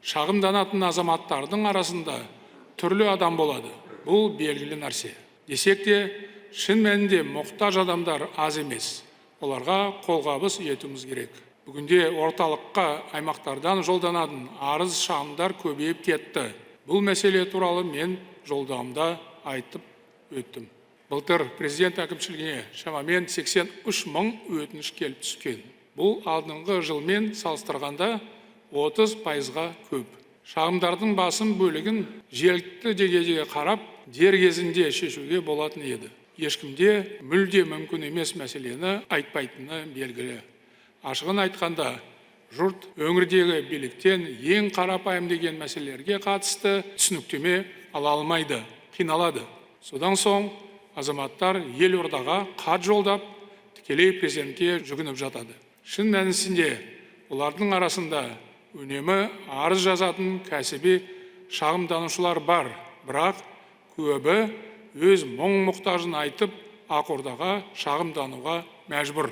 Шағымданатын азаматтардың арасында түрлі адам болады. Бұл белгілі нәрсе. Десек те, шын мәнінде мұқтаж адамдар аз емес. Оларға қолғабыс етуіміз керек. Бүгінде орталыққа аймақтардан жолданатын арыз шағымдар көбейіп кетті. Бұл мәселе туралы мен жолдауымда айтып өттім. Былтыр президент әкімшілігіне шамамен 83 мың өтініш келіп түскен. Бұл алдыңғы жылмен салыстырғанда 30%-ға көп. Шағымдардың басым бөлігін жергілікті деңгейде қарап, дер кезінде шешуге болатын еді. Ешкімде мүлде мүмкін емес мәселені айтпайтыны белгілі. Ашығын айтқанда, жұрт өңірдегі биліктен ең қарапайым деген мәселелерге қатысты түсініктеме ала алмайды, қиналады. Содан соң азаматтар елордаға хат жолдап, тікелей президентке жүгініп жатады. Шын мәнісінде олардың арасында үнемі арыз жазатын кәсіби шағымданушылар бар, бірақ көбі өз мұң мұқтажын айтып, Ақордаға шағымдануға мәжбүр.